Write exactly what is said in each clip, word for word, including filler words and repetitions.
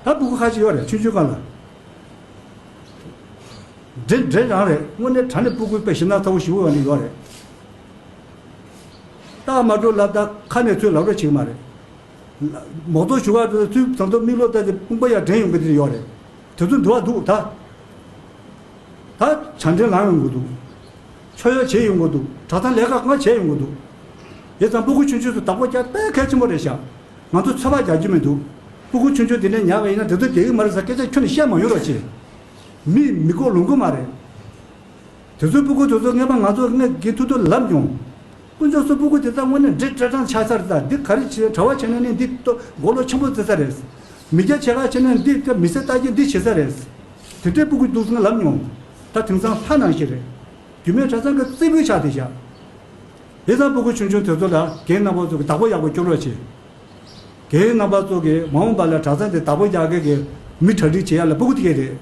ད་སྤུ་གུ་ཁ་ཅིག་ཡོད་རེད། ཆུང་ཆུང་སྒང་ལ། འདྲེ་འདྲེ་རང་རེད། དངོས་གནས་དྲང་གནས་སྤུ་གུ་དཔེ་ཞེད་སྣང་ཚ་བོ་ཞེ་པོ་ཡོད་ནི་ཡོད་རེད། རྟགས་མ་འགྲོ་ལབ། ད་ཁ་ནས་ཚུར་ལབ་རོགས་བྱེད་ཀྱི་མ་རེད། མོག་ཐོག་ཞུ་ག་དེ་ཚུར་བཟང་ཐོག་མིག་ལོག་ལྟ་དེ་དཔུང་པ་ཡར་འདྲེན་ཡོང་གི་དེ་ཡོད་རེད། དེ་ཚོ་འདུལ་བ་འདུག་ད། ད་ཆ་འདྲེན་ལངས་ཡོང་གི་འདུག། ཆོས་ཡོ་བྱེད་ཡོང་གི་འདུག། གྲྭ་ཚང་ལས་ཀ་ང་བྱེད་ཡོང་གི་འདུག། ཡིན་ཙང་སྤུ་གུ་ཆུང་ཆུང་ཚོ་བདག་པོ་རྒྱག་དཔེ་གལ་ཆེན་པོ་རེད་ཤག། ང་ཚོ་ཚོད་དཔག་རྒྱག་རྒྱུ་མི་འདུག། སྤུ་གུ་ཆུང་ཆུང་དེ་འདྲ་ཉར་བ་ཡིན་ན་དེ་ཚོ་རྒྱག་གི་མ་རེད་ཟེར་སྐད་ཆ་ཁྱོན་ནས་བཤད་མ་ཡོང་རོགས་བྱེད། མི་མི་གོ་ལོང་གི་མ་རེད། དེ་ཚོའི་སྤུ་གུ་དེ་ཚོ་སྔས་མ་ང་ཚོ་སྔས་དགེ་ཐུག་ཐུག་ལབ་མྱོང་། དཀོན་མཆོག་གསུམ། སྤུ་གུ་དེ་ཚོ་དངོས་གནས་འདྲེ་སྤྲེལ་སྤྲང་ཆགས་ཚར། ད་འདི་ག་རེ་བྱེད། གྲྭ་བ་བྱས་ན་ནི་འདི་ལྟོ་མགོ་ལོག་ཆེན་པོ་བརྩི་ས་རེད། མི་སྐྱ་བྱེད་ག་བྱས་ན་འདི་ལྟ་མི་ཚེ་ལྟ་རྒྱུ་འདི་བྱེད་ས་རེད། དེ་འདྲའི་སྤུ་གུ་འདུག་སེ་ལབ་མྱོང་། ད་དེང་སང་ལྷ་ནང་བཞིན་རེད། རྒྱུད་སྨད་གྲྭ་ཚང་གི་རྩེ་ཕུད་ཆགས་བསྡད་ཤག། དེ་ཙང་སྤུ་གུ་ཆུང་ཆུང་དེ་ཚོ་ལ་རྒན་རྣམ་པ་ཚོ་གི་བདག་པོ་ཡག་པོ་སྐྱོར་རོགས་བྱེད། རྒན་རྣམ་པ་ཚོ་གིས་མ་འོངས་པ་ལ་གྲྭ་ཚང་དེ་བདག་པོ་རྒྱག་མཁན་གྱི་མི་གྲ་སྒྲིག་བྱེད་ཡ་ལ་སྤུ་གུ་དེ་གས་རེད།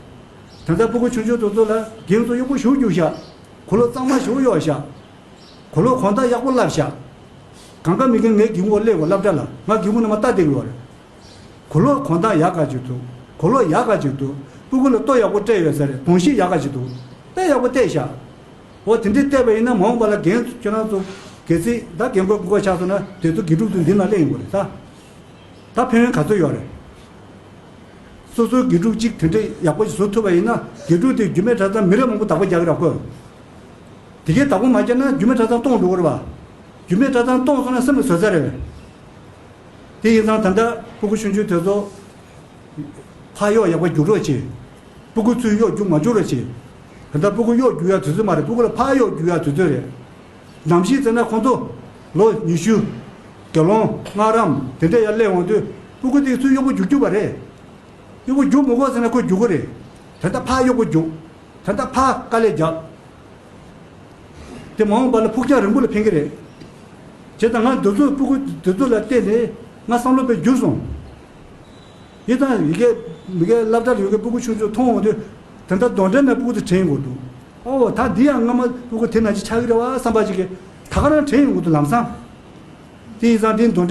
དེ་ཚང་སྤུ་གུ་ཆུང་ཆུང་དེ་ཚོ་ལ་རྒན་ཚོ་གཡོག་པོ་ཞུ་རྒྱུ་ཤག། གོས་ལོག་གཙང་མ་ཞུ་ཡོད་ཤག། གོས་ལོག་གོང་ཐང་ཡག་པོ་བསླབས་ཤག། གང་ག་མི་རྒན་ངའི་སྒེའུ་ཁུང་སླེབས་གོ་སློབ་གྲྭ་ལ། ང་སྒེའུ་ཁུང་ནང་མ་ལྟ་བསྡད་ཀྱི་ཡོད་རེད། གོས་ལོག་གོང་ཐང་ཡག་ག་ཅིག་འདུག། གོས་ལོག་ཡག་ག་ཅིག་འདུག། སྤུ་གུ་ལ་ལྟོ་ཡག་པོ་སྤྲད་ཡོད་ས་རེད། གདོང་ཤེས་ཡག་ག་ཅིག་འདུག། དཔེ་ཡག་པོ་བལྟས་ཤག། འོ་དེ་འདྲས་བལྟས་པ་ཡིན་ན་མ་འོངས་པ་ལ་རྒན་ཁྱོད་རང་ཚོ་གལ་སྲིད་ད་རྒན་རྒོན་སྤུ་གུ་ཆགས་སོང་ན་དེ་ཚོ་དགེ་ཕྲུག་ཚོ་འདི་ན་སླེབས་ཡོང་གི་རེད་ད། ད་ཕན་ཡོན་ག་ཚོད་ཡོད་རེད། སོ་སོའི་དགེ་ཕྲུག་གཅིག་དེ་འདྲས་ཡག་པོ་ཞིག་བཟོ་ཐུབ་པ་ཡིན་ན་དགེ་ཕྲུག་དེ་རྒྱུད་སྨད་གྲྭ་ཚང་མི་རབས་མང་པོ་བདག་པོ་རྒྱག་གི་རེད་ཁོ། དེ་གས་བདག་པོ་མ་བརྒྱབ་ན་རྒྱུད་སྨད་གྲྭ་ཚང་སྟོངས་འགྲོ་གི་རེད་པ། རྒྱུད་སྨད་གྲྭ་ཚང་སྟོངས་སོང་ན་སེམས་ལ་བཟོད་ས་རེད་པས། དེ་ཡིན་ཙང་ད་ལྟ་སྤུ་གུ་ཆུང་ཆུང་དེ་ཚོ་ཕར་གཡོག་ཡག་པོ་རྒྱུག་རོགས་བྱེད། སྤུ་གུ་ཚུར་གཡོག་རྒྱུག་མ་བཅུག་རོགས་བྱེད། ད་ལྟ་སྤུ་གུ་གཡོག་རྒྱུག་ཡག་དུས་ཚོད་མ་རེད། སྤུ་གུ་ལ་ཕར་གཡོག་རྒྱུག་ཡག་དུས་ཚོད་རེད། ནམ་ཞིག་ཟེར་ན་ཁོང་ཚོ་ལོ་ཉི་ཤུ། དགེ་སློང་སྔགས་རམས་དེ་འདྲ་ཡར་སླེབས་འོང་དུས་སྤུ་གུ་དེ་ཚུར་གཡོག་པོ་རྒྱུག་རྒྱུག་པ་རེད། གཡོག་པོ་རྒྱུག་མི་དགོས་ཟེར་ན་ཁོ་རྒྱུག་གི་རེད། ད་ལྟ་ཕར་གཡོག་པོ་རྒྱུག། ད་ལྟ་ཕར་དཀའ་ལས་རྒྱག། དེ་མ་འོངས་པ་ལ་ཕུགས་རྒྱང་རིང་པོ་ལ་ཕན་གྱི་རེད། བྱས་ཙང་ང་འདི་ཚོ་སྤུ་གུ་འདི་ཚོ་ལ་བལྟས་ནས་ང་བསམ་བློ་དཔེ་འགྱུར་སོང་། ཡིན་ཙང་ཡི་གེ་མི་གེ་སློབ་གྲྭ་ལ་ཡོད་མཁན་སྤུ་གུ་ཆུང་ཆུང་མཐོང་འོང་དུས་དེ་འདྲ་གདོན་འདྲེ་ནས་སྤུ་གུ་དེ་དྲན་དགོས་འདུག། ཨོ་ད་འདི་ཡང་སྔ་མ་སྤུ་གུ་དེ་ནང་བཞིན་ཆགས་ཀྱི་རེད་པ་བསམ་པ་ཅིག་གིས་ད་ག་རང་དྲན་ཡོང་གི་འདུག་ལམ་སང་། དེ་ཡིན་ཙང་འདི་གདོན་འདྲེ།